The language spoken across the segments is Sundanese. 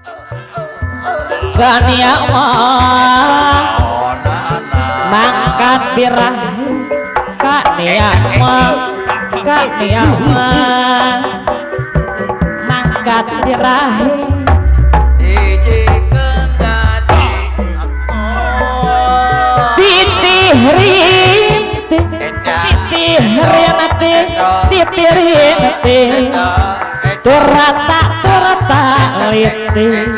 Kania mah mangkat birah kania mah kania mah mangkat birah titih rintih titih rintih titih rintih turata turata litih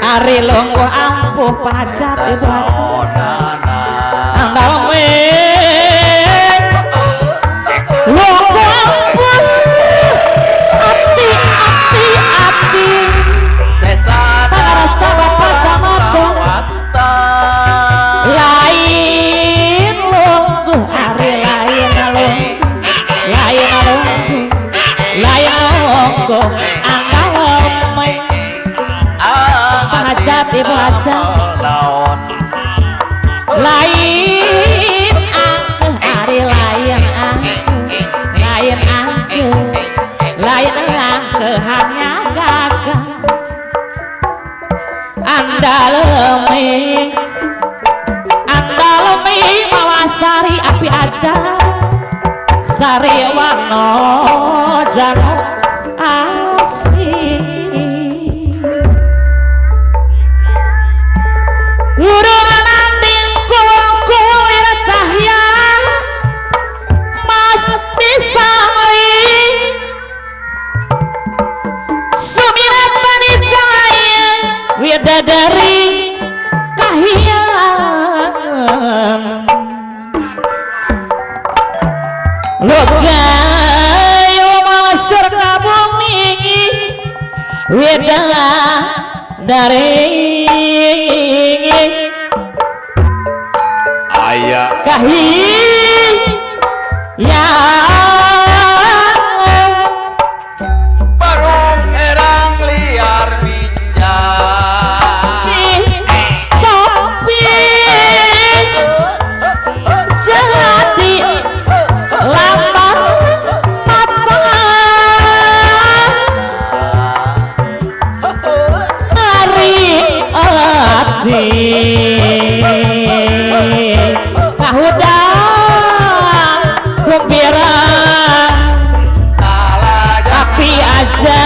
ari lungguh ampuh pajat ibu hajat andaleme lungguh ampuh ati ati ati pangarasa bapak camata lain lungguh ari lain lungguh lain lungguh lain lungguh andaleme hajat ibu hajat lain angkeh ari lain angkeh lain angkeh lain angkeh hanya gagah andaleme andaleme mawa sari api aja sari warno jano asli urung kulir cahya mas disari sumirat panicaya widadari kahiyang lugayu masur kabumi widadari aya kahiyang barung erang liar minjang topi jati lama mata ari ati kahudang kumpira api aja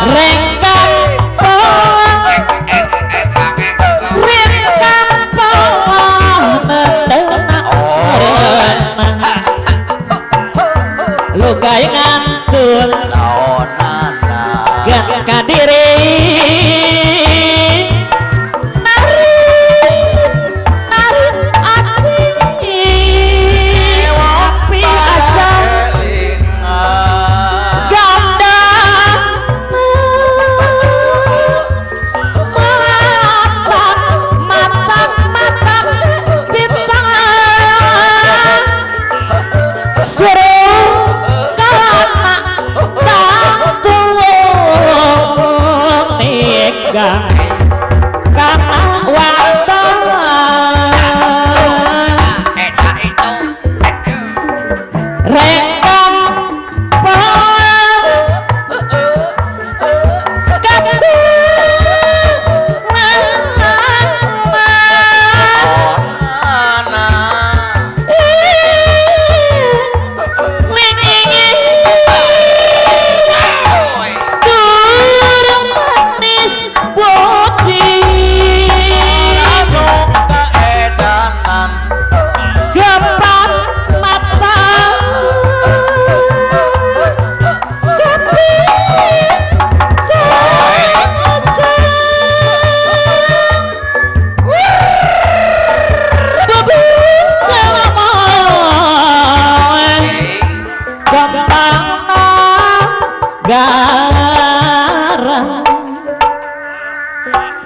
rengkang rengkang polah metenang lugai ngantul gan kadiri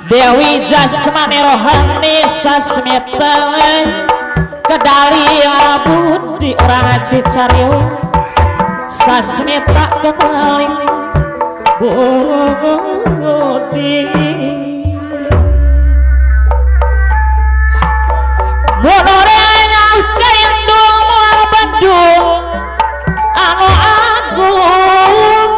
Dewi Jasmani Rohani Sasmita kedali budi orang Cicariu Sasmita kepaling budi Monorenya kaindung mual Bandung anu agung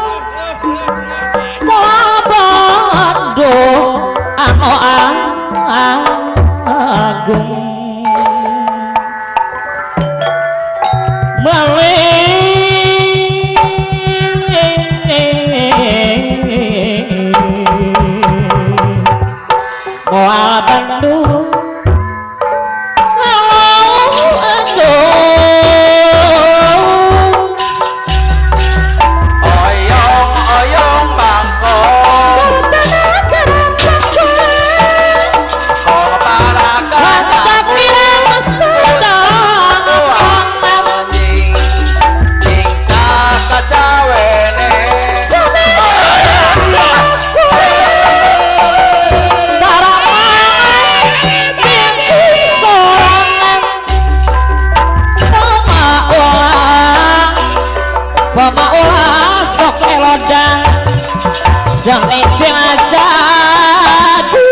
Jane sing jadi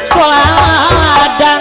teladan.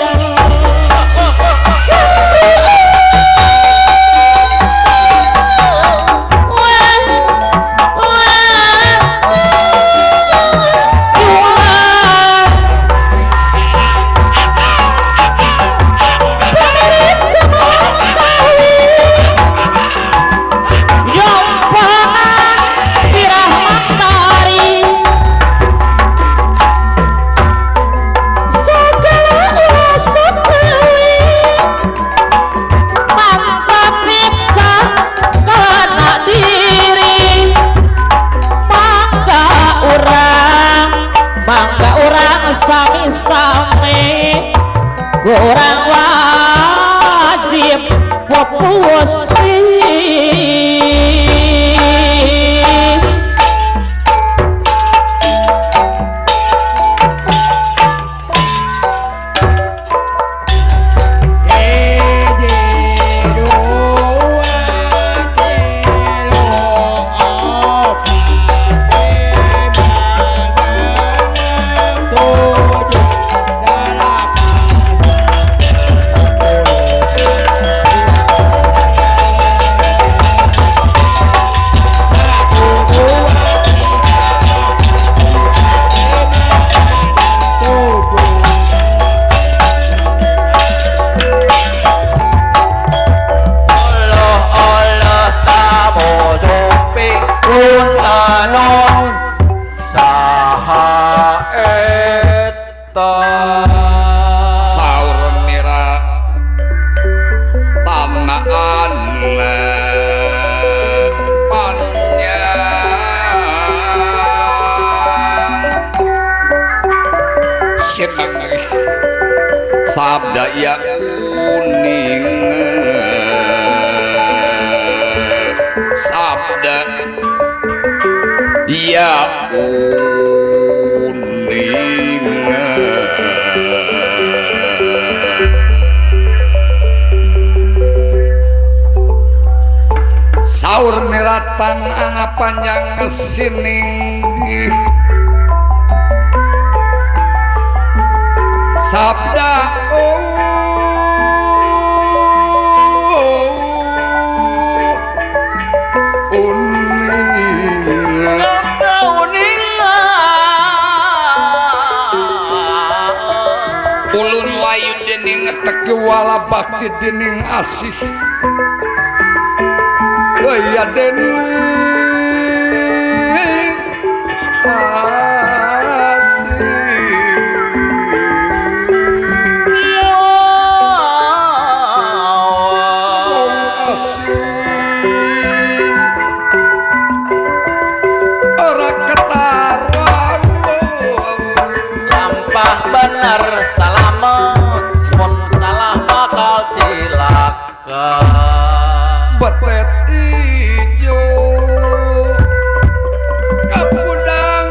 Sami-sami kurang wajib popusi. Sabda ya uning, sabda ya uning. Saur niratan ana panjang sining, sabda ulun layu dening teki wala bakti dening asih ya dening asih. Ora ketara lampah bener salamet mun salah bakal cilaka. Betet ijo kapudang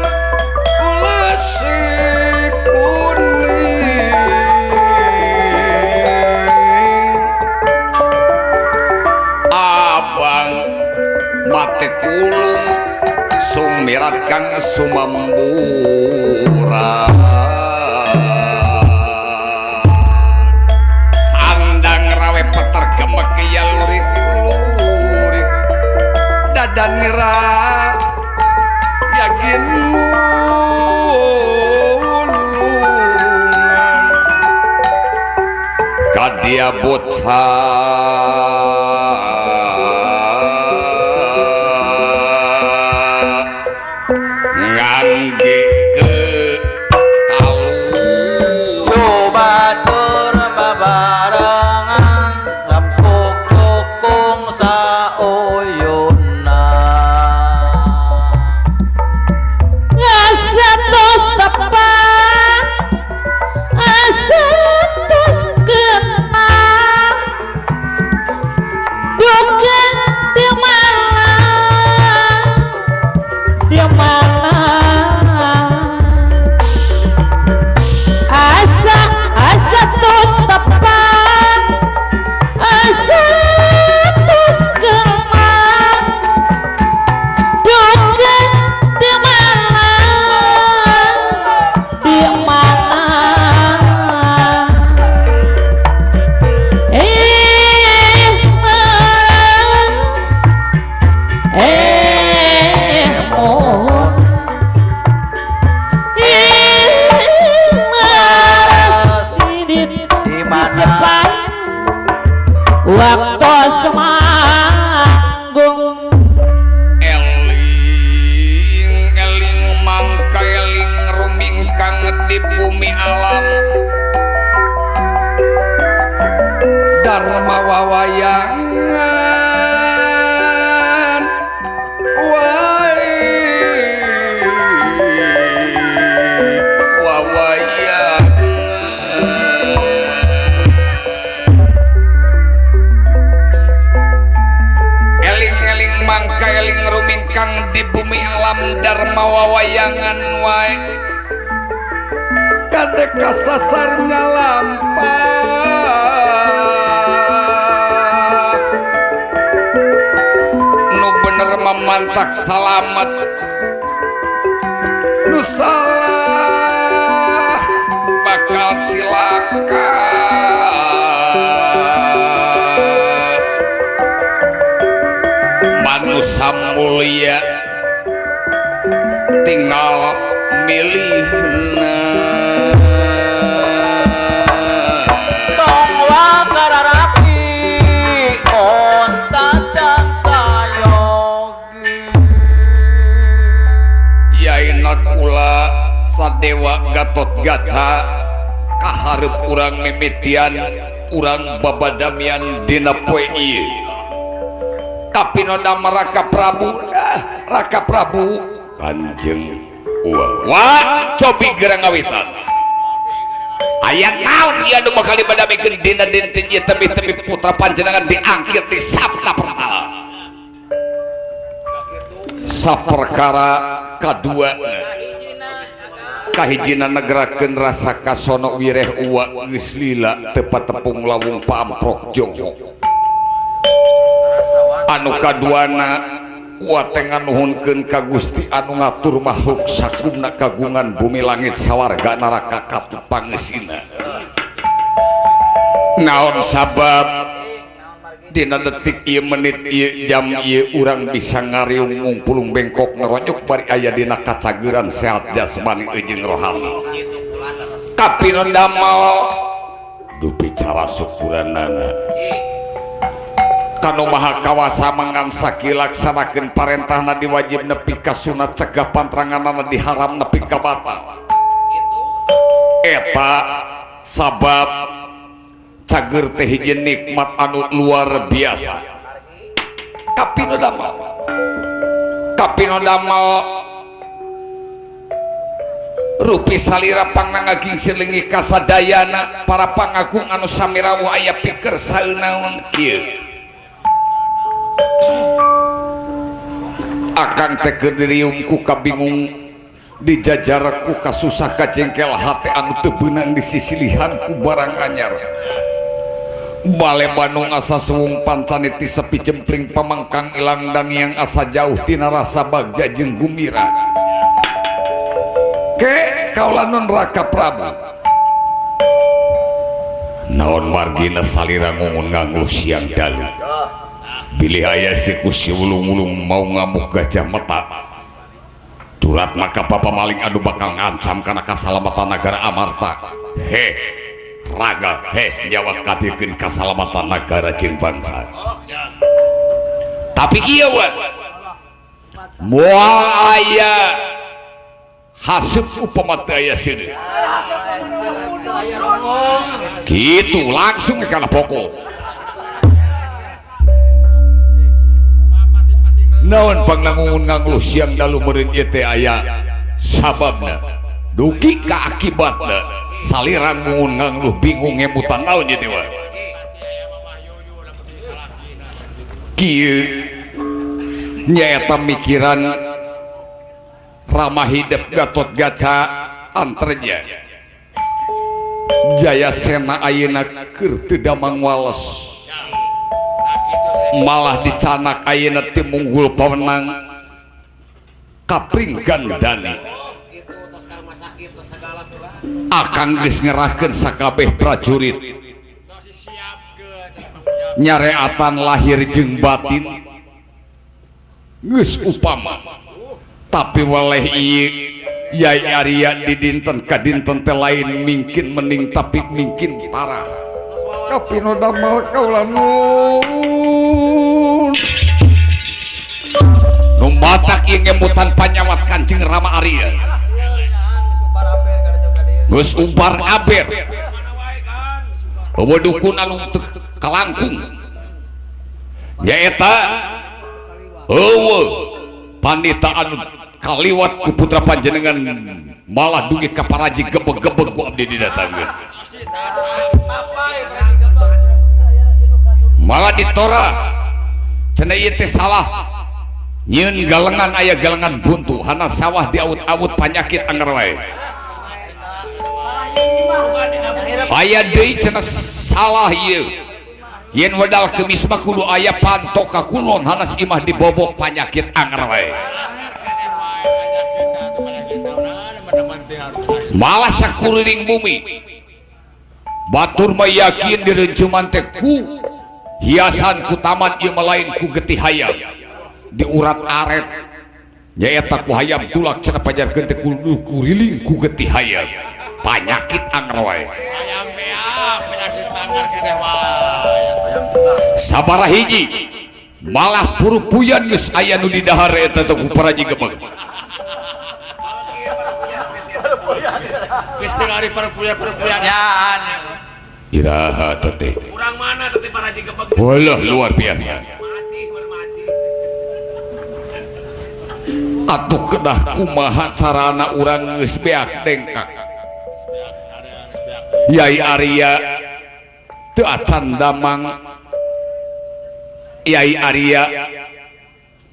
ulesi kuning, abang mati kulung sumirat kang sumambura. Sandang rawe peter gemek ya lurik lurik dadan nira yakin lulungan kadia bocah ngangge ke kalu batur babarengan lempuk lukung sauyuna. Ngasatos tepat asatos genap bukan di mana di mana. di bumi alam Dharma wawayangan wae wawayangan eling-eling mangka eling rumingkang di bumi alam Dharma wawayangan wae kadek kasasarnya lampah nu bener memantak salamet nu salah bakal cilaka manusia mulia tinggal milihna tong wakararapi onta can sayogi Yaina kula sadewa Gatot Gaca kaharep urang mimitian urang babadamian dina poe ieu kapinoda Raka Prabu Raka Prabu Kanjeng Wah, cobi gerang ngawitan. Aya naon ieu anu bakal dibadamikeun dina dinten ieu tebi-tebi putra panjenengan diangkir di sabta pertala. Saperkara kadua kahijina negerakeun rasa kasono wireh uwa geus lila teu patepung lawung paamprok jonghok. Anu kaduana Wa teh nganuhunkeun ka Gusti anu ngatur makhluk sakumna kagungan bumi langit sawarga neraka katuh pangeusina. Naon sabab dina detik ieu menit ieu jam ieu urang bisa ngariung ngungpulung bengkok ngeronyok bari aya dina kacageran sehat jasmani jeung rohani. Tapi nu damel dupi cara syukuranana. Kanu maha kawasa mangan saki laksanakeun parentahna diwajib nepi ka sunat cegah pantranganana diharam nepi ka batal. Eta sabab cager teh hiji nikmat anu luar biasa. Kapino damel. Kapino damel rupi salira pangangaging silingi kasadayana para pangagung anu samirawuh aya piker saeunaun kieu. Akang teh keur diriung ku kabingung dijajar ku kasusah kajengkel hate anu teu beunang disisilihan ku barang anyar. Bale Bandung asa suwung pancaniti sepi jempling pamangkang ilang dan yang asa jauh tina rasa bagja jeung gumira. Ke kaula nun Raka Prabu. Naon margina salira ngungun ngangluh siang dalu. Bilih aya siku si ulung-ulung mau ngamuk gajah meta. Durat maka bapa maling anu bakal ngancam kana kasalamatan nagara Amarta. He raga he nyawa kadikeun kasalamatan nagara jeung bangsa. Tapi kieu we moal aya haseup upama teu aya seuneu. Kitu langsung kana pokok. Naon panglangungun ngangluh siang dalu meureun ieu teh aya sababna dugi ka akibatna saliran ngungun ngangluh bingung ngemutan naon ieu teh wae kieu nyaeta mikiran ramah hidup Gatot Gaca antarja Jayasena ayeuna keur teu damang wales malah dicanak ayeuna teh munggul pawenang kapringgan dani akang geus ngerahkeun sakabeh prajurit nyareatan lahir jeung batin geus upama tapi weleh ieu Yai Arya di dinten ka dinten teh lain mingkin mending tapi mingkin parah. Kapino damel kaula nun nu matak ieu ngemutan panyawat Kanjeng Rama Arya. Geus ubar aber. Eueuh dukun anu teu kalangkung. Nyaeta eueuh pandita anu kaliwat ku putra panjenengan malah dugi ka paraji gebeg-gebeg ku abdi didatangkeun. Malah ditora cenah ieu teh salah nyieun galengan aya galengan buntu hana sawah diawut-awut panyakit anger wae. Aya deui cenah salah ieu yen wedal kemis mah kudu aya pantok ka kulon hanas imah dibobok panyakit anger wae. Malah sakuriling bumi batur mah yakin direncuman teh ku hiasan ku taman ieu mah lain ku getih hayam diurat aret nyaeta ku hayam tulak cenah pajarkeun teh kudu kuriling ku getih hayam panyakit anger wae. Sabaraha hiji malah purupuyan geus aya nu didahar eta teh ku paraji gebeg. Geus teu ari perpuyan-perpuyan. Iraha teh. Urang mana teh paraji gebeg? Walah luar biasa. Atuh kedah kumaha carana urang geus beak dengkak. Yai Arya teu acan damang, Yai Arya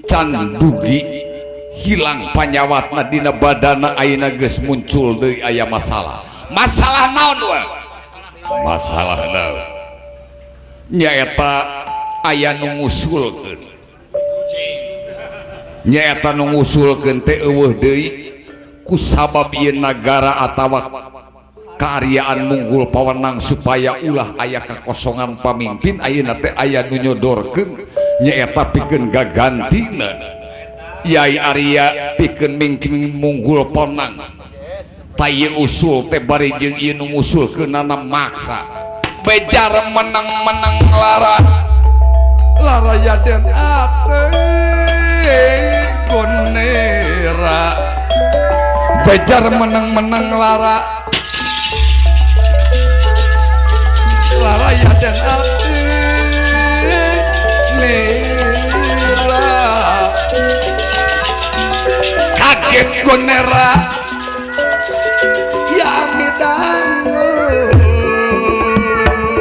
can dugi hilang panyawatna dina badana ayeuna geus muncul deui aya masalah. Masalah naon we? Masalah naon? Nyaeta aya nu ngusulkeun. Nyaeta nu ngusulkeun teh eueuh deui ku sabab ieu nagara atawa karyaan Munggul Pawenang supaya ulah aya kakosongan pamimpin ayeuna teh aya nu nyodorkeun nyaeta pikeun gagantina Yai Arya pikeun mingking Munggul Pawenang. Ta ieu usul teh bari jeung ieu nu ngusulkeunana maksa bejar menang-menang lara lara yaden ate gonera bejar menang-menang lara lara yaden ate nera kaget gonera ya midangu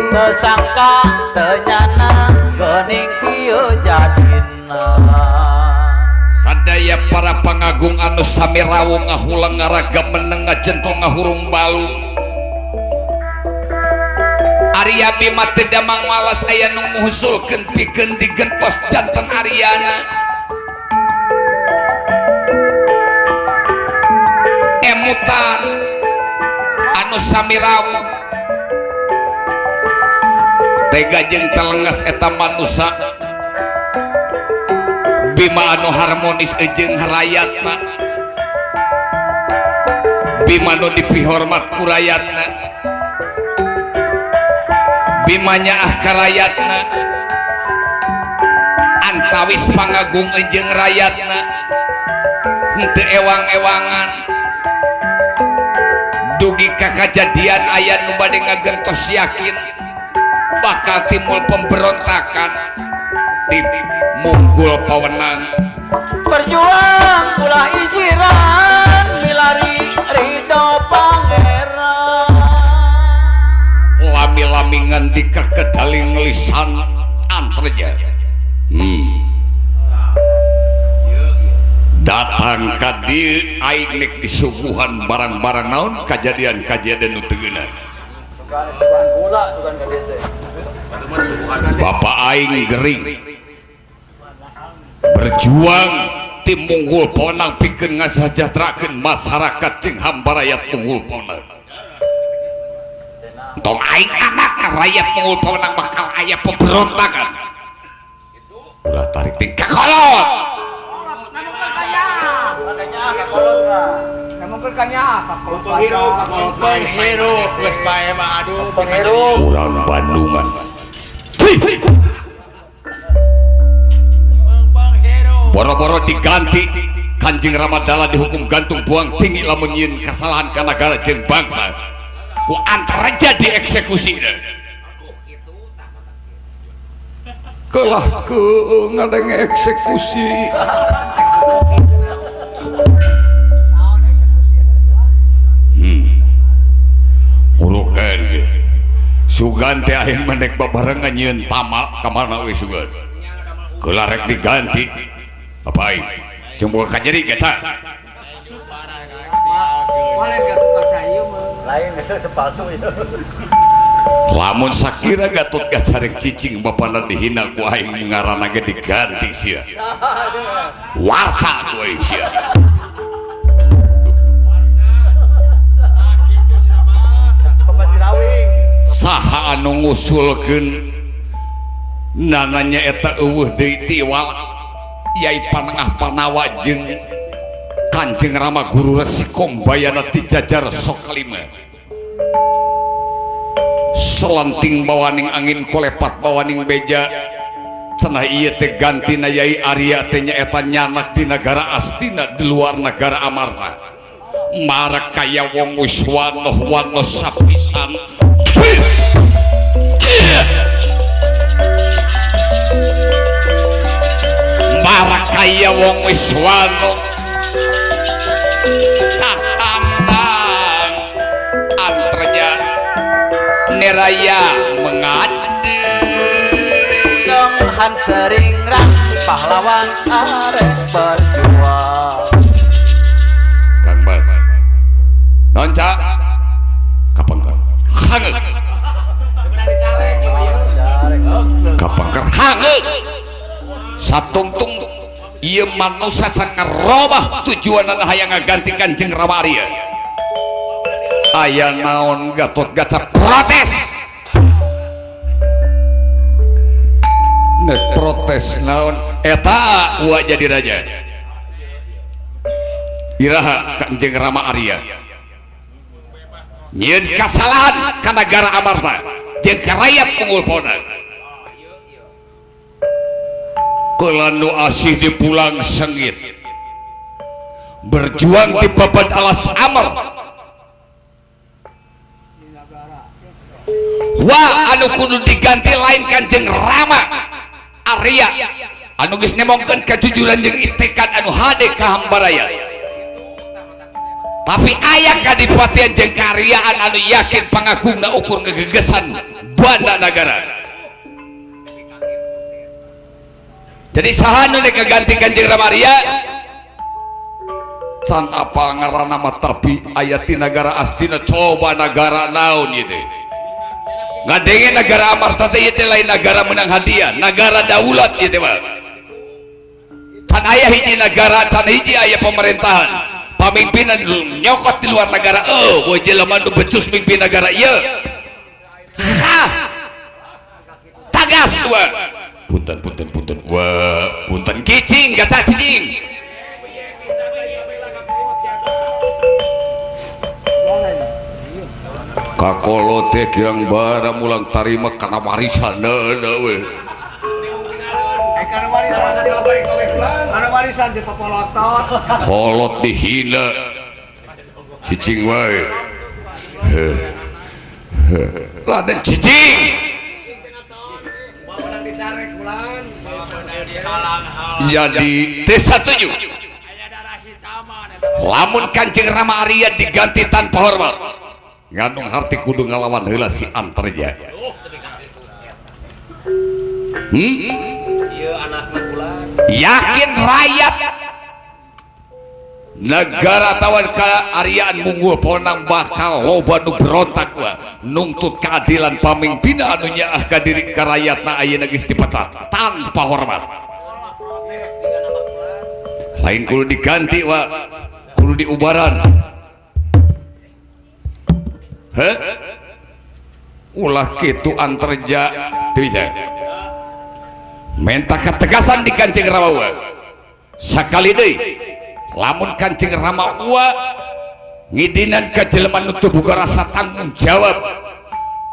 tersangka tenyana gening kieu jadina. Sadaya para pangagung anu sami rawuh ngahulang ngaraga meneng ngajentong ngahurung balung. Arya Bima teu damang malas aya nu ngusulkeun pikeun digentos janten Aryana. Emutan anu sami rawuh tega jeung telengas eta manusa Bima anu harmonis jeung rayatna, Bima nu dipihormat ku rayatna, Bima nyaah ka rayatna, antawis pangagung jeung rayatna henteu ewang-ewangan dugi ka kajadian aya nu bade ngagentos yakin bakal timbul pemberontakan di Munggul Pawenang. Berjuang ulah ijiran milari ridho pangeran lami-lami ngandika kedaling lisan antarja. Datang ka dieu aing nek disuguhan barang-barang naon kajadian-kajadian nu teu geunah. Bapak aing gering berjuang tim Munggul Pawenang pikeun ngasajahterakeun masyarakat jeung hambarayat Munggul Pawenang. Tong aing anak rakyat Munggul Pawenang bakal aya pemberontakan. Ulah tarik ting kakolot. Urang Bandungan. Boro-boro diganti Kanjeng Rama Dala dihukum gantung buang tinggi lamun nyieun kasalahan ka nagara jeung bangsa. Ku Antarja dieksekusi. Kelah ke ngadenge eksekusi. Urukan ge. Sugan teh aya mendek babarengan nyieun tama ka mana we sugan. Kelah rek diganti. Apa aing? Jeung boga kajeri gaca. Lamun sakira Gatot Kaca rek cicing bapana dihina ku aing ngaranna ge diganti sia. Warsa ku aing sia. Saha anu ngusulkeun nananya eta eueuh deui tiwal Yai Panengah Panawa jeung Kanjeng Rama Guru Resi Kombayana ti jajar Sokalima. Selanting bawaning angin kolepat bawaning beja cenah ieu teh gantina Yai Arya teh nyaeta nyanak di nagara Astina di luar nagara Amarta. Marak kaya wong wis wanoh-wanoh sapisan. Marak kaya wong wis wanoh tatambang Antarja neraya mengadi dong hantering rang pahlawan arek berjuang. Kang Bas nonca kapangker hangeuk kapangker hangeuk satungtung ieu manusa sangarobah tujuanna hayang ngaganti Kanjeng Rama Arya. Aya naon Gatot Kaca protes. Nek protes naon eta wa jadi raja. Iraha Kanjeng Rama Arya nyieun kasalahan ka nagara Amarta jeung ka rakyat Unggul Pona. Kula nu asih dipulang sengit berjuang di babad alas Amar. Wah anu kudu diganti lain Kanjeng Rama Arya anu geus nemongkeun kajujuran jeung itikat anu hade ka hambaraya. Tapi aya kadipatian jeung karyaan anu yakin pangagungna ukur ngegegesan banda nagara. Jadi saha nu rek ngaganti Kanjeng Rama Arya? Can apal ngaranna mah tapi aya ti nagara Astina coba nagara naon ieu teh. Ngadenge nagara Amarta teh ieu teh lain nagara menang hadiah, nagara daulat ieu teh mah. Can aya hiji nagara, can hiji aya pemerintahan. Pamimpinan nyokot di luar nagara. Oh, we jelema nu becus mimpin nagara ieu. Hah. Tagas we. Punten punten punten we punten cicing gaca cicing. Kakolo teh kirang bara mulang tarima kana warisan we. Kolot dihina cicing wae. Raden cicing. Jadi desa 7 lamun Kanjeng Rama Arya diganti tanpa hormat ngandung harti kudu ngalawan heula si Antarja. Yakin rakyat negara tawan kearyaan Munggul Ponang bakal loba nu berontak wa nungtut keadilan pamimpina anu nyaah ka diri ka rakyatna ayeuna geus dipecat tanpa hormat. Lain kudu diganti wa kudu diubaran. Heh? Ulah kitu Antarja teu bisa. Minta ketegasan di Kanjeng Rama wa. Sakali deui lamun Kanjeng Rama wa ngidinan ka jelema nu teu boga rasa tanggung jawab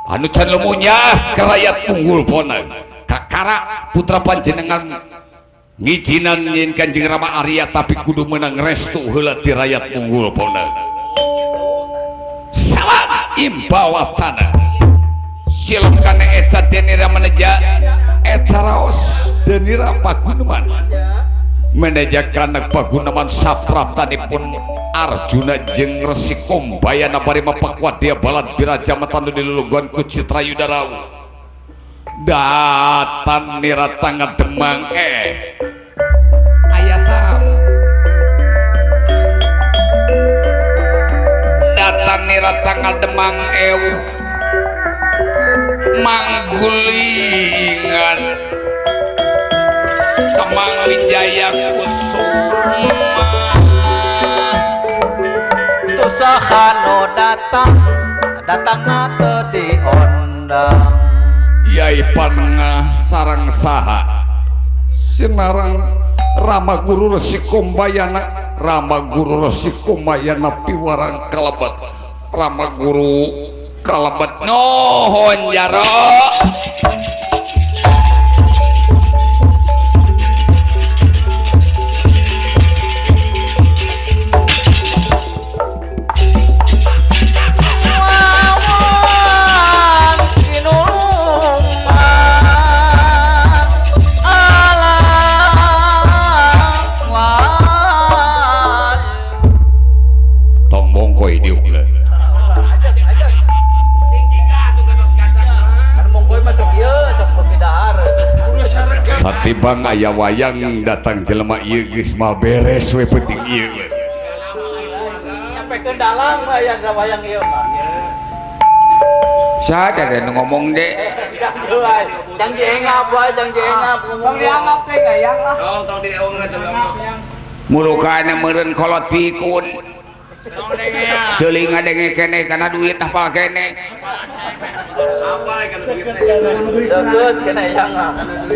anu can lumunyah ka rakyat Unggul Pona kakara putra panjenengan Ngijinan nyin Kanjeng Rama Arya tapi kudu menang restu heula ti rakyat Munggul Paunang. Salam imbawacana. Silokane eca denira meneja eca raos denira paguneman. Meneja kanak paguneman sapraptanipun Arjuna jeung Resi Kumbayana bari mapakwadya balad biraja matanu dilulugan ku Citrayuda Rawu. Datan nira tangan Demang aya tamu. Datan nira tangan Demang manggulingan Kemang Wijaya Kusuma. Tusahano datang datangna teu diondang. Yai Panengah sareng saha sinarang Rama Guru Resi Kumbayana. Rama Guru Resi Kumbayana piwarang kalebet Rama Guru kalebet nuhun jaro. Satibang aya wayang datang jelema ieu geus mah beres we penting ieu. Nyampe ke dalam aya wayang ieu mah. Saha teh nu ngomong de? Jang diengap wae, jang diengap. Tong dianggap teh gayang lah. Tong tong diengap teh. Murukana meureun kolot pikun. Ceuling ngadenge keneh kana duit hafal keneh.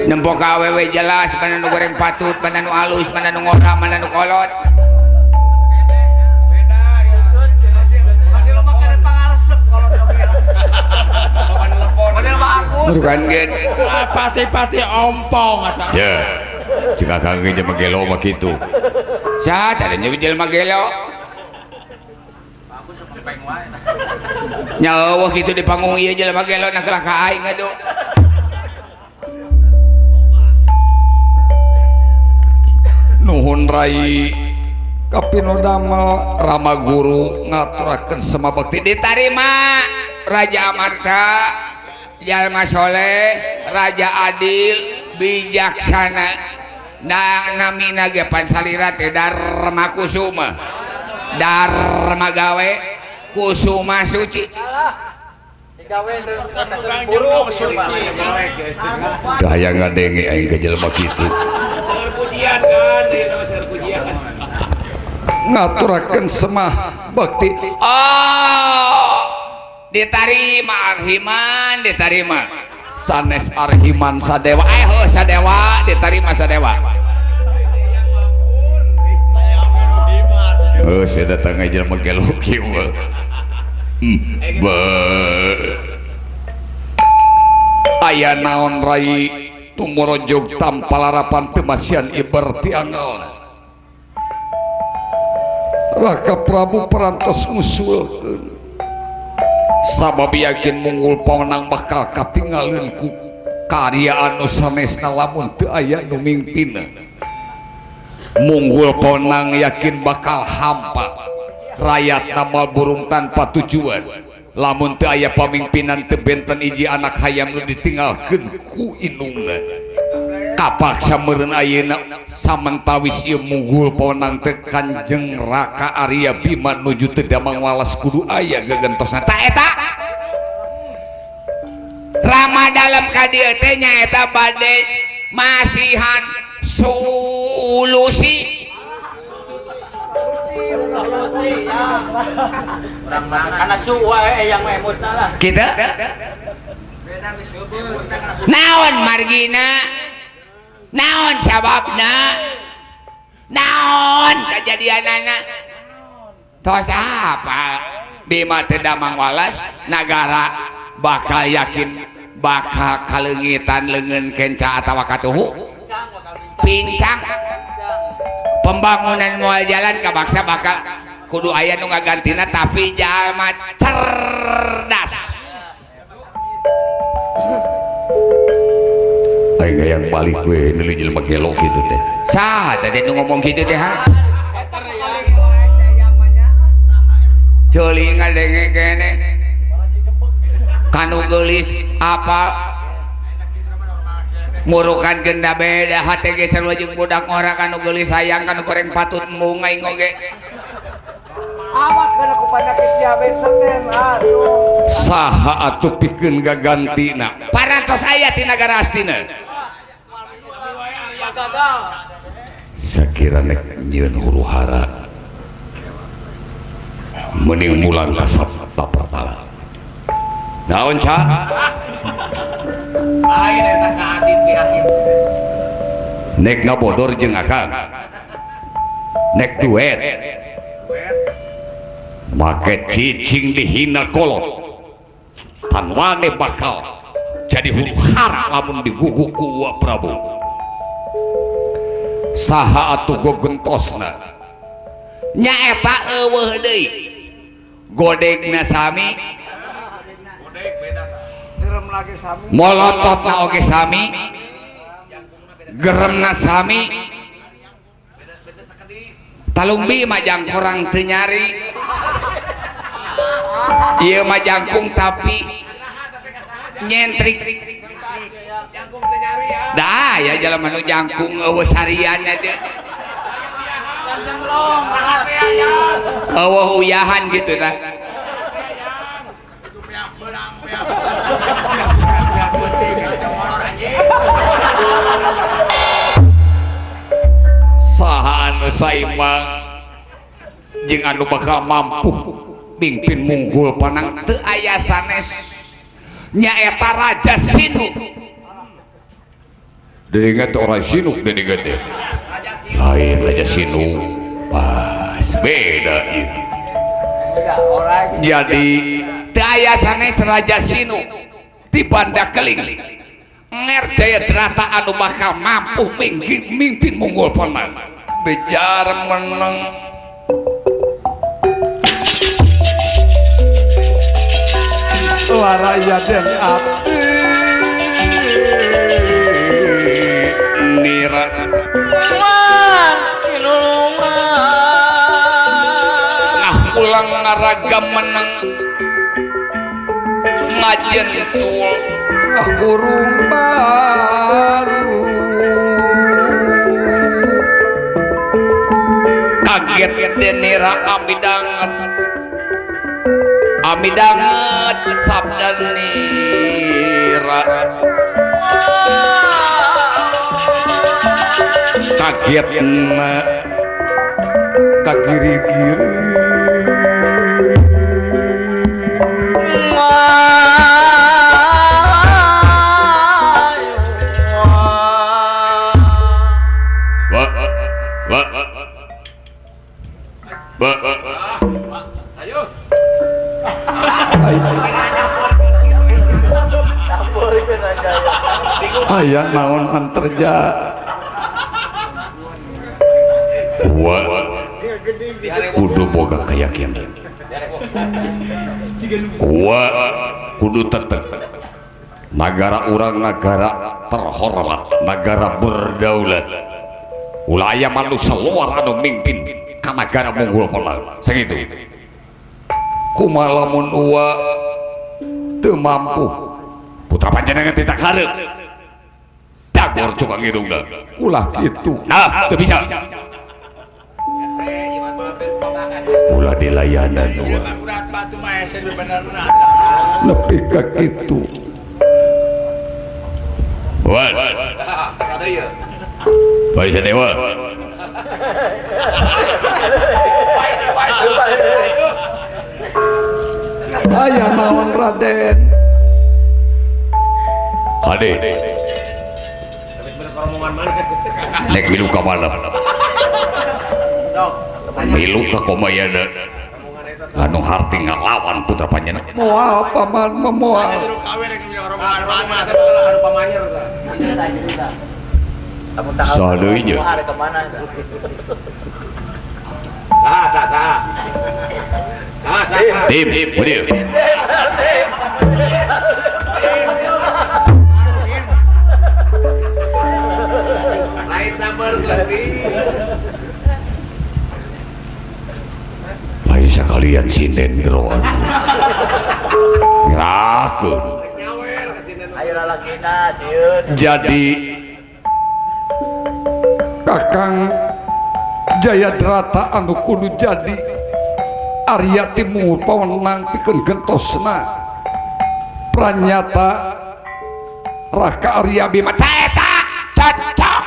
Nempo ka awewe jelas mana nu goreng patut, mana nu alus, mana nu ngora, mana nu kolot. Bukan gen. Pati-pati ompong eta. Ya. Jika kang ge jelema gelo mah kitu. Saha teh nya jelema gelo? Nyawa kitu di panggung ieu jelema gelo na kalah ka aing atuh. Nuhun rai kapino damel Rama Guru ngaturakeun semabakti ditarima Raja Amarta jalma soleh, raja adil, bijaksana. Nah, namina ge pansalira teh Dharma Kusuma. Dharma gawe Kusuma suci. Daya ngadenge aing ka jelema kitu. Ngaturakeun semah bakti. Oh, ditarima Arhiman, ditarima. Sanes Arhiman sadewa, heuh sadewa, ditarima sadewa. Heuh, sia datang aja jelema gelo kieu. Aya naon rai tumorojog tanpa larapan temasian iber ti angel. Raka Prabu perantos ngusulkeun sabab yakin Munggul Paunang bakal katinggalin ku karya anu sanesna lamun teu aya nu mingpina. Munggul Paunang yakin bakal hampa, rakyat namal burung tanpa tujuan. Lamun teu aya pamimpinan teu benten hiji anak hayam nu ditinggalkeun ku indungna. Kapaksa meureun ayeuna samentawis ieu Munggul Paunang teh Kanjeng Raka Arya Bima nuju teu damang walas kudu aya gegentosna. Ta eta Rama dalam ka dieu teh nyaeta bade masihan solusi. Kita naon margina, naon sababna, naon kejadianana, tos apa Bima teu damang walas nagara bakal yakin bakal kaleungitan leungeun kenca atawa katuhu. Pincang. Pembangunan moal jalan kabaksa bakal kudu aya nu ngagantina tapi jalma cerdas. Aing hayang balik we neuli jelema gelo kitu teh. Saha teh nu ngomong kitu teh ha? Ceuli ngadenge kene. Kanu geulis apa murukan genda beda hate ge sarua jeung budak ngora kanu geulis sayang kanu goreng patut embung aing oge. Awak kana ku panyakit diabetes teh aduh. Saha atuh pikeun gagantina? Parantos aya ti nagara Astina. Sakira nek nyieun huru hara mending mulang ka Sabta Pertala. Naon ca? Lain eta ka Adit pihak itu. Nek ngabodor jeung akang. Nek duet. Make cicing dihina kolot. Tanwane bakal jadi huru hara lamun digugu ku Wa Prabu. Saha atuh gogentosna? Nyaeta eueuh deui. Godegna sami. Molototna oge sami, geremna sami, talungbi mah jangkorang teu nyari, ieu mah jangkung tapi nyentrik. Dah ya jelema nu jangkung eueuh sarianna teh. Eueuh uyahan gitu tah. Saha anu saimang jeung anu bakal mampu mimpin munggul panang teu aya sanes nyaeta Raja Sinuk. Deungeut teh orang Sinuk deungeut teh. Lain Raja Sinuk. Pas beda ieu. Jadi teu aya sanes Raja Sinuk di Banda Keling. Nger Jayadrata anu bakal mampu mimpin munggul panang. Bejar meneng laraya den ati nira ngahulang ngaraga meneng ngajentul ngahurung baru kaget denira amidanget amidanget sabda nira kaget kagiri-giri aya naon anterja wa kudu boga keyakinan wa kudu tetep nagara urang nagara terhormat nagara berdaulat ulah aya manusia luar anu mimpin ka nagara munggul pelang sakitu kumaha lamun uwa teu mampu putra panjenengan teh tak hareup dagor cukang hidungna ulah kitu nah teu bisa ulah dilayanan uwa nepi ka kitu wan bae sadewa aya naon Raden kade nek milu ka mana milu ka Komayana anu harti ngalawan putra panjenengan moal paman memoal Saha deui nya? Saha. Tim, beureum. Lain sabar leutik. Lain sakalian sinden geroan. Ngerakeun. Ayo lalakina sieun. Jadi Kakang Jayadrata anu kudu jadi Arya Timur pawenang pikeun gentosna pranyata Raka Arya Bima eta cocok.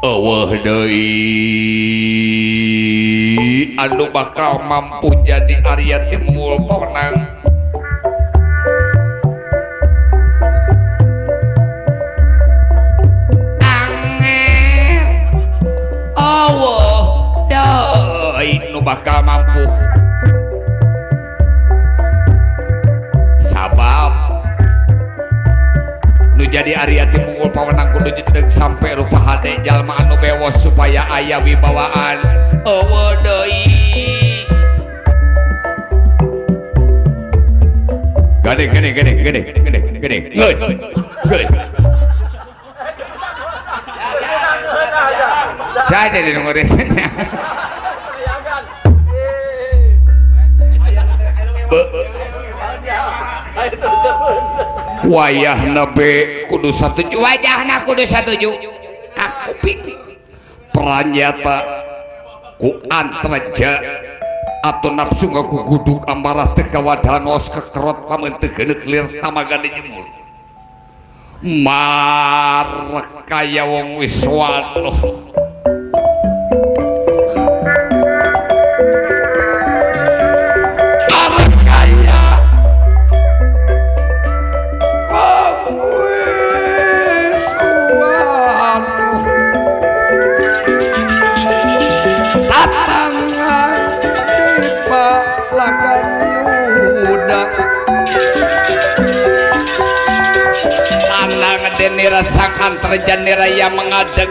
Eueuh deui anu bakal mampu jadi Arya Timur pawenang. Nu bakal mampu sabab nu jadi Arya Timur pawenang kudu jedeg sampai rupa hade jalma anu bewos supaya aya wibawaan. Eueuh deui gede gede gede gede gede gede geus geus saya jadi nungguin. Wayahna be kudu satuju, wajahna kudu satuju kakuping pranyata ku antreja atau nafsu ngagugudug amarah teu kawadanos kekerot lamun teu geuneuk lir tamaga dijemur marek kaya wong wis wanuh. Denira sang antarjanira yang mengadeg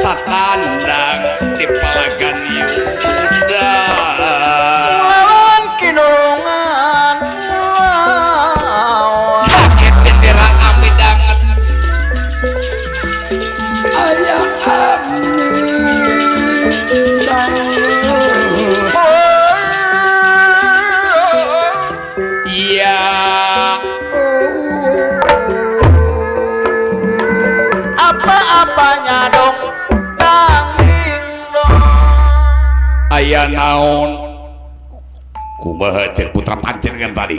tatandang di palagan Yuda lawan kinulungan sakit denira amidanget ayah iya apa-apanya dong tanging dong aya naon kumaha cek putra panjenengan tadi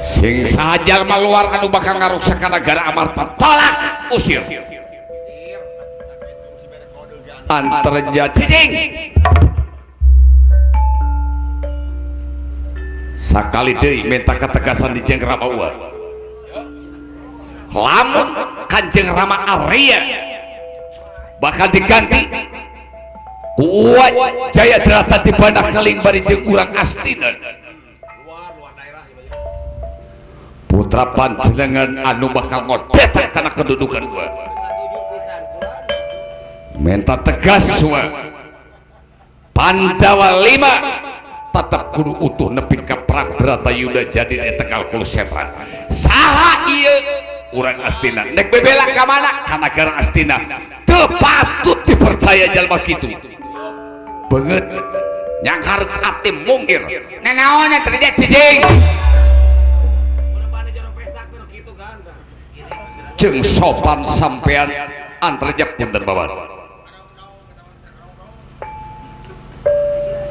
sing saha jalma luar anu bakal ngaruksak ka nagara Amarta tolak usir antarja cicing sakali deui minta ketegasan di jeung Rama Uwa. Lamun Kanjeng Rama Arya bakal diganti kuat Jayadrata di Pandah Keling bari jeung urang Astina putra panjenengan anu bakal ngodetak kana kedudukan gua minta tegas wa Pandawa 5 tetap kudu utuh nepi ka perang Bratayuda jadi di Tegal Kurusetra. Saha ieu urang Astina nek bebela ka mana ka nagara Astina teu patut dipercaya jalma kitu beungeut nyangkar ati mungkir nanaon terjadi cicing jeung sopan sampean antarjab punten bawan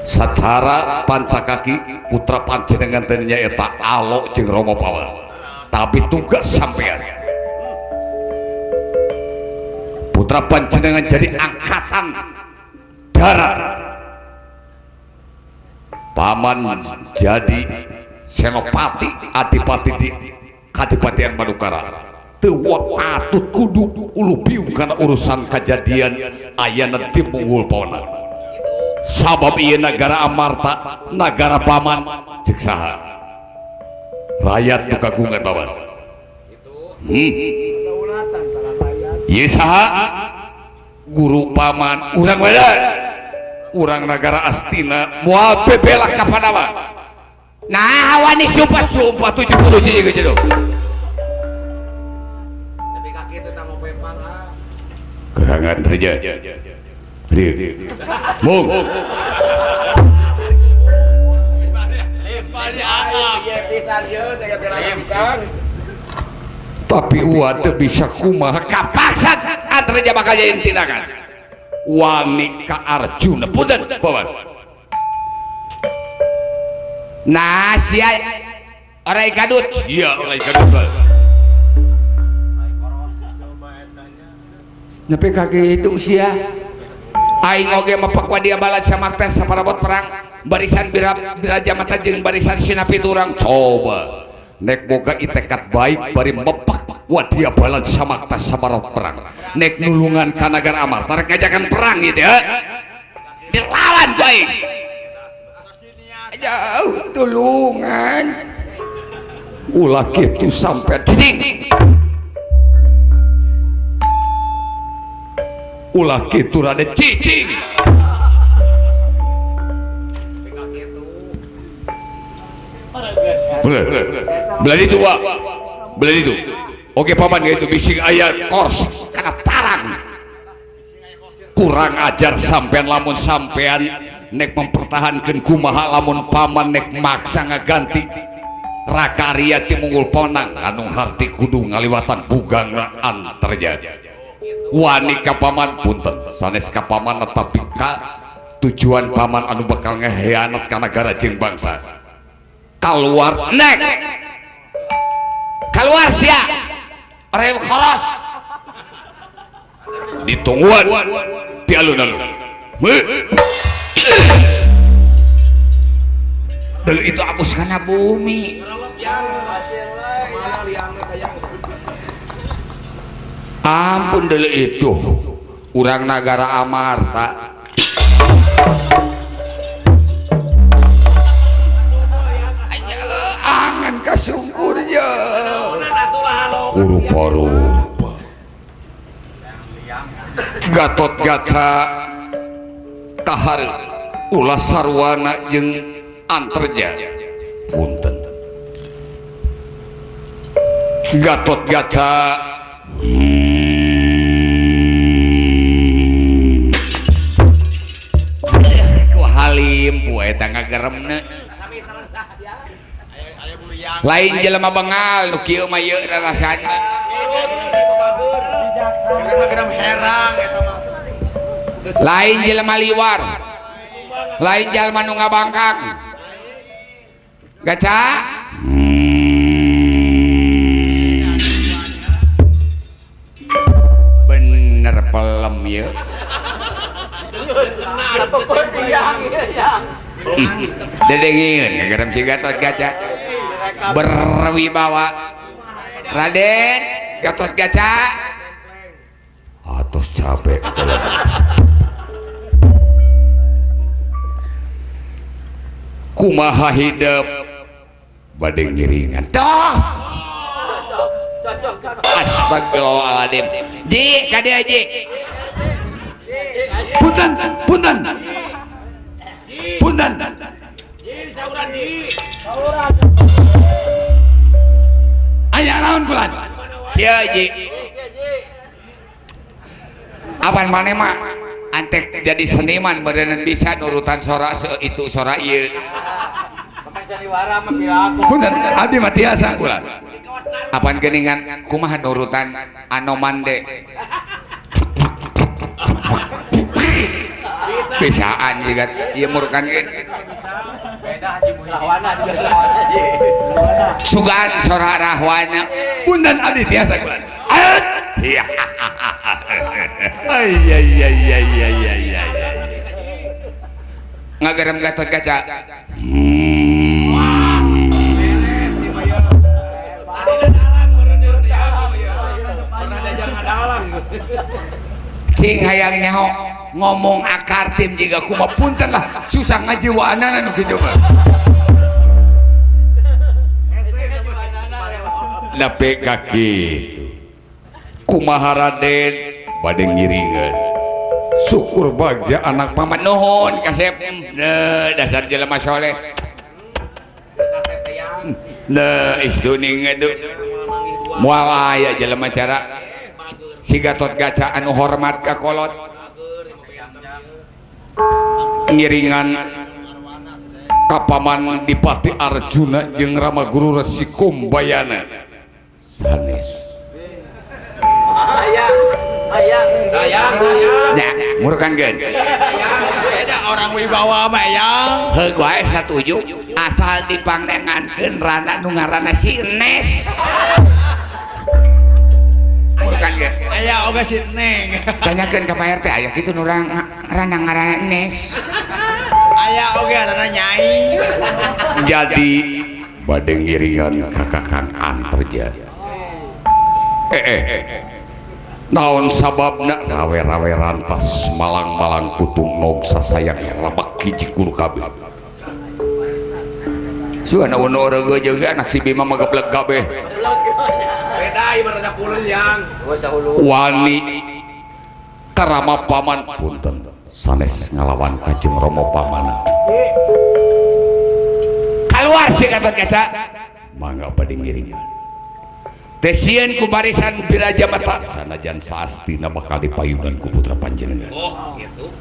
secara pancakaki putra panjenengan teh nyaeta Alok jeung Rama Pawan tapi tugas sampean putra panjenengan jadi angkatan darat paman jadi senopati adipati di kadipatian Madukara teu patut kudu ulu biung kana urusan kajadian ayana di Munggul Pawana sabab ieu nagara Amarta nagara paman jeung saha Rakyat nu kagungan paman. Ieu saha? Guru paman urang beda. Urang nagara Astina moal bebelak ka Pandawa. Nah, wani sumpah-sumpah 70 cicing gitu. Tapi kaki itu tak mau pempang ah. Gerangan reja. Dieu. Mung. Tapi uwa teu bisa kumaha kapaksa Antarja bakal jadi tindakan. Wani ka Arjuna punten paman. Nah sia orai kadut. Iya orai kadut. Nepi ka kitu sia. Aing oge mepek wadia balat samakta saparabot perang barisan biraja mata jeung barisan sinapi turang. Coba nek boga itekat baik bari mepek wadia balat samakta saparabot perang nek nulungan ka nagara Amarta rek ngajakan perang gitu ya. Dilawan ku aing. Jauh tulungan. Ulah kitu sampai cicing. Ulah kitu rada cicing. Belah itu Wak. Belah itu. Oke paman itu bising aya kors kana tarang. Kurang ajar sampean lamun sampean nek mempertahankan kumaha lamun paman nek maksa ngaganti Raka Arya ti Munggul Ponang anu harti kudu ngaliwatan bugang Antarja. Wani ka paman punten sanes ka paman tapi ka tujuan paman anu bakal ngehianat ka nagara jeung bangsa. Keluar nek. Keluar sia. Rew koros. Ditungguan di alun-alun. Dulu itu apus kana bumi. Ampun dulu itu urang nagara Amarta. Angan kasungkur je. Rupa-rupa Gatot Gaca kahar ulah sarwana jeung Antarja. Punten Gatot Gaca ku halim poe eta ngageremna. Lain jelema bengal nu kieu mah ieu rarasana. Lain jelema liwar. Lain jalma nu ngabangkang. Gaca bener pelem ieu. Dedengin ngagerem si Gatot Gaca. Berwibawa Raden Gatot Gaca. Atos capek kumaha hidup bade ngiringan toh. Astagfirullahaladzim. Ji ka dieu ji. Punten punten punten. Ji sauran ji. Aya naon kulan? Kieu ji. Apan maneh mah antek jadi seniman berenan bisa nurutan sora itu sora ieu. Punten abdi mah tiasa kulan. Apan geuningan kumaha nurutan Anoman de. Bisaan jiga ieu murukan ge. Sugan sora rahwana. Punten abdi tiasa kulan. Iya. Ay ay ay ay ay ay ay. Ngagerem Gatot Gaca. Cing hayang nyaho ngomong akar tim jiga kumaha punten lah susah ngajiwaanana nu kitu mah. Nepi ka kitu. Kumaha Raden bade ngiringan. Syukur bagja anak paman nuhun kasep. Dasar jelema soleh. Nah, istuning aduh. Moal aya jelema cara si Gatot Kaca anu hormat ka kolot. Ngiringan ka paman Dipati Arjuna jeung Rama Guru Resi Kumbayana. Sanes. Hayang, hayang, hayang, hayang. Nya, murukan geun. Beda orang wibawa mah yang. Heuh wae satuju asal dipangdengankeun rana nu ngaranna si Enes. Murukan geun. Aya oge si Neng. Tanyakeun ka Pak RT aya kitu nu rana ngaranna Enes. Aya oge ngaranna Nyai. Jadi bade ngiringan ka Kakang Antarja. Naon sababna rawe-rawe rantas malang-malang kutung nog sasayang rabak hiji kulu kabeh. Suana ono reugeuh jeung anak si Bima mah geblek kabeh. Beda ieu mah kulun yang. Wani karama paman punten sanes ngalawan Kanjeng Rama pamana. Kaluar si Gatot Kaca. Mangga bade ngiringan. Teh sieun ku barisan Biraja Mata sanajan saastina bakal dipayunan ku putra panjenengan. Oh, gitu.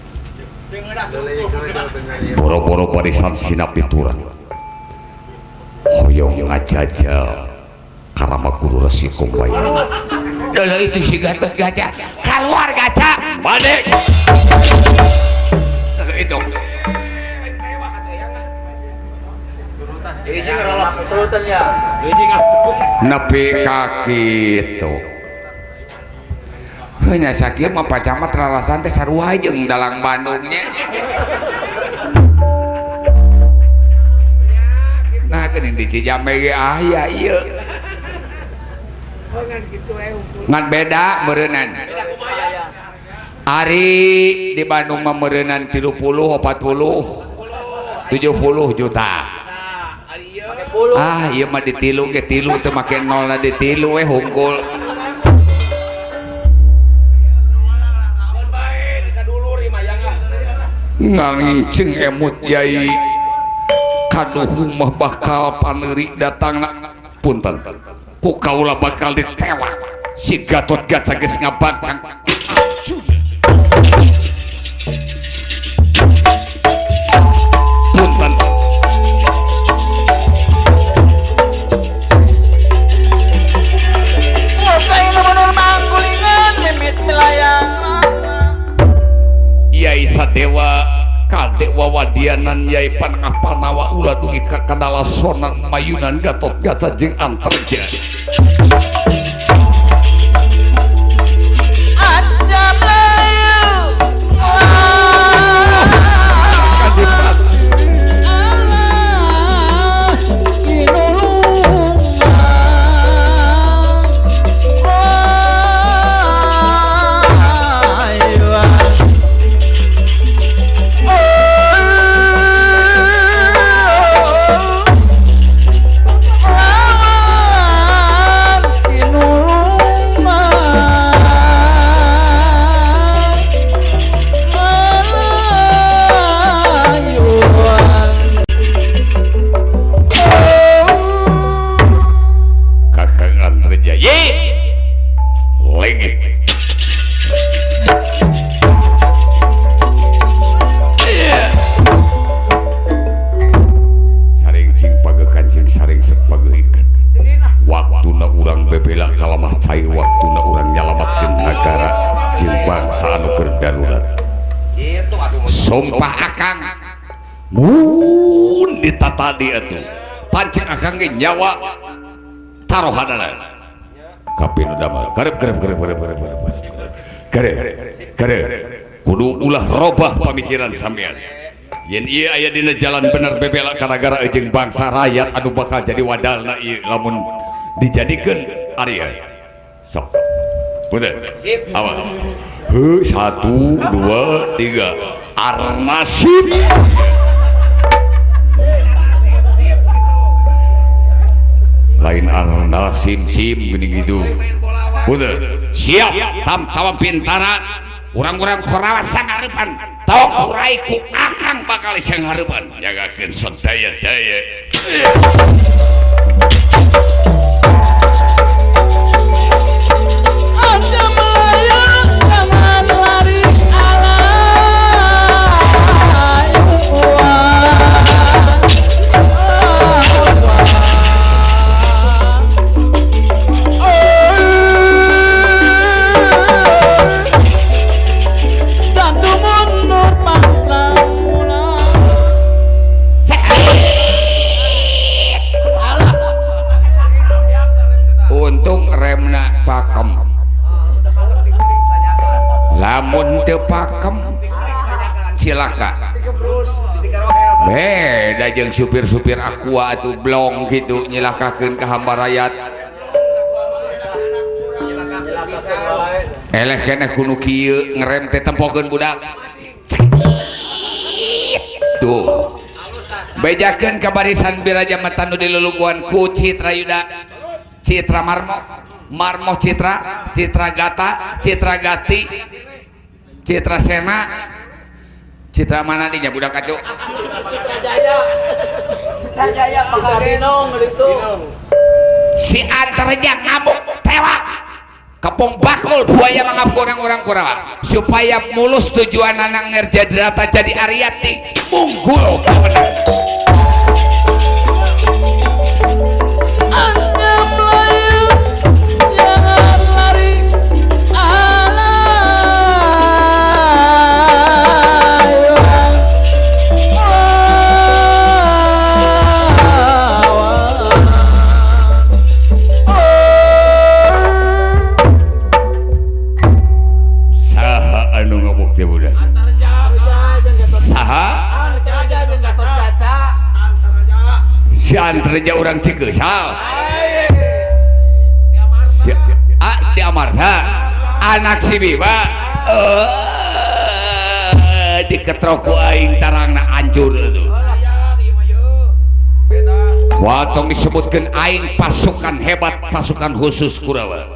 Boro-boro barisan Sinapitura hoyong ngajajal karama Guru Resi Kumbayana. Dulu itu si Gatot Kaca keluar kaca balik. Itu nepi ka kitu. Heuh nya sakieu mah Pak Camat rarasan teh sarua jeung dalang Bandungnya. Nah geuning di Cijambe ge aya ieu. Ngan beda meureunnan. Ari di Bandung mah meureunnan 30, 40, 70 juta. Ah ieu mah ditilu ge tilu teu make nolna ditilu we hungkul. Ngangincing emut yai kaduhung mah bakal paneuri datangna punten ku kaula bakal ditewak si Gatot Kaca geus ngabangkang. Punten Yai Sadewa Kadek wawadianan Yai Panengah Panawa ulah dugi ka kadalasonan mayunan Gatot Kaca jeung Antarja. Sumpah akang mun ditatadi atuh pancing akang ge nyawa taruhanana kapinu damel garep garep garep garep garep garep garep garep kudu ulah robah pamikiran sampean yen ieu aya dina jalan bener bebela kana gara jeung bangsa rakyat anu bakal jadi wadalna ieu lamun dijadikeun Arya sok punten awas heuh 1 2 3 Lain arnal sim sim gini gitu. Punten. Siap tamtawa bintara urang-urang Korawa sangarepan tong kurai ku akang bakal sangharepan jagakeun sadaya-daya. Anda melayang jangan lari alay. Untung remna pakem, lamun teu pakem cilaka. Beda jeung supir-supir aqua atuh blong gitu nyilakakeun ka hamba rakyat. Eleh keneh kudu kieu ngerem teh tempokeun budak. Tuh. Bejakeun ka barisan biraja matan nu diluluguan ku Citra Yuda, Citra Marmo, Marmo Citra, Citra Gata, Citra Gati, Citra Sena, Citra mana nih nya budak atuh? Citra Jaya. Citra Jaya Pakarinong itu. Si Antarja ngamuk tewak. Kepung bakul buaya mangap orang-orang Kurawa supaya mulus tujuan anang Ngerjadrata jadi Aryati unggul. Anda melayang jangan lari alay. Saha anu ngabuk teh budak? Saha? Si Antarja urang Cikeusal. Si si Amartha anak si Bima diketrok ku aing tarangna hancur atuh. Watong disebutkeun aing pasukan hebat, pasukan khusus Kurawa.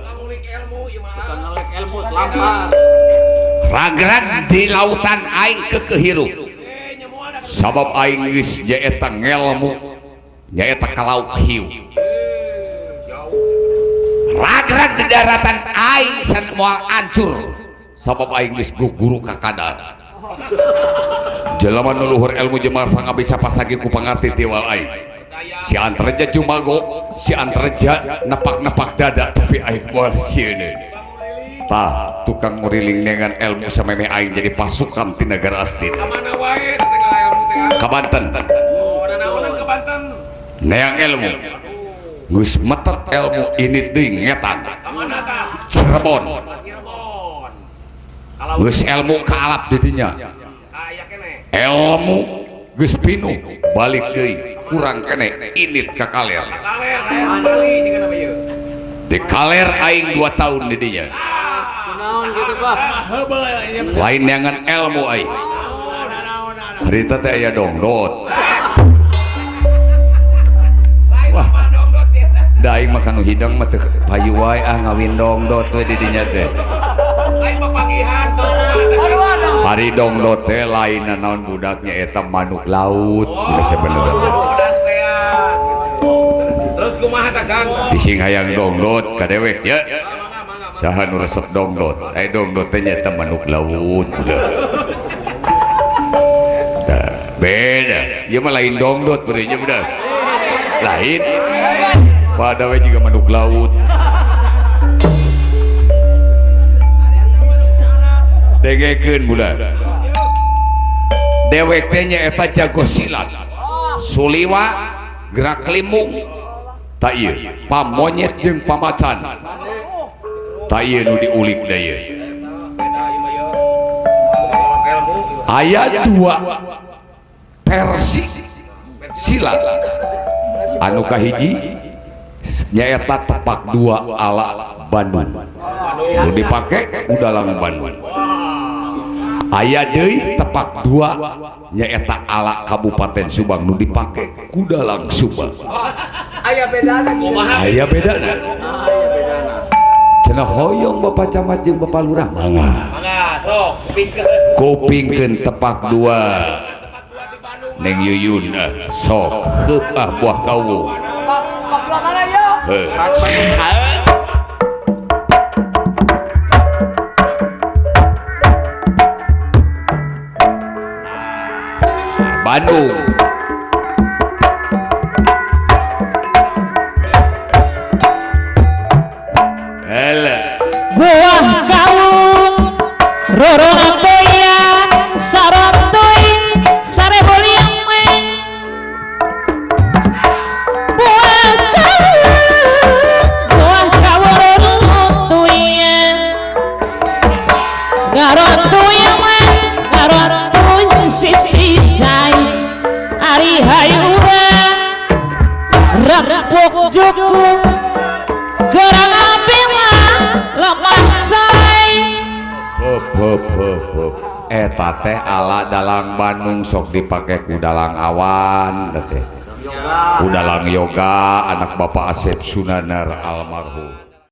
Ragrag di lautan aing kekehirup. Sabab aing geus nyaeta ngelmu, nyaeta ka lauk hiu. Ragrag di daratan aing san moal hancur. Sabab aing geus guguru ka kadar. Jelema nu luhur ilmu jeung marfa ngabisa pasagi ku pangarti tiwal aing. Si Antarja jumago, si Antarja nepak-nepak dada tapi aing moal sieun. Tah, tukang nguriling dengan ilmu sameme aing jadi pasukan ti negara Astina. Ka Banten. Neang ilmu. Geus metet ilmu ini deui ngetan. Cirebon. Geus ilmu kaalap di dinya. Ilmu geus pinuh balik deui kurang kene init ka kaler. Di kaler aing 2 tahun di dinya. Lain neangan ilmu aing. Harita teh aya dongdot. Wah. Da aing mah kanu hidang mah teu payu wae ah ngawin dongdot we di dinya teh. Ari dongdot teh lain naon budaknya eta manuk laut sebenarnya. Terus kumaha ta Kang? Bising hayang dongdot ka dewek ya. Saha nu resep dongdot? Eh dongdot teh nyaeta manuk laut budak. Tah, beda. Ieu mah lain dongdot beureunnya budak. Lain. Pada we juga manuk laut. Dengekeun budak. Dewek teh nyaeta jago silat. Suliwa, gerak limung. Ta ieu, pamonyet jeung pamacan. Ta ieu nu diulik da ieu. Aya 2 versi silat. Anu kahiji nyaeta tepak 2 ala Bandung. Nu dipake ku dalang Bandung. Aya deui tepak 2 nyaeta ala Kabupaten Subang nu dipake ku dalang Subang. Aya bedana. Aya bedana. Cenah hoyong Bapak Camat jeung Bapak Lurah mangga. Mangga sok kupingkeun tepak dua. Neng Yuyun sok heup ah buah kawu. Heuh. Bandung. Eleh. Buah kawung rorong toyan sarontoy sarebu liang. Buah kawung rorong toyan ngarontoyan ngarontoy sisi cai ari hayuran rempuk jukung gerang api lemah cai. Heup eta teh ala dalang Bandung sok dipake ku dalang awan teh. Ku dalang yoga anak Bapak Asep Sunanar almarhum.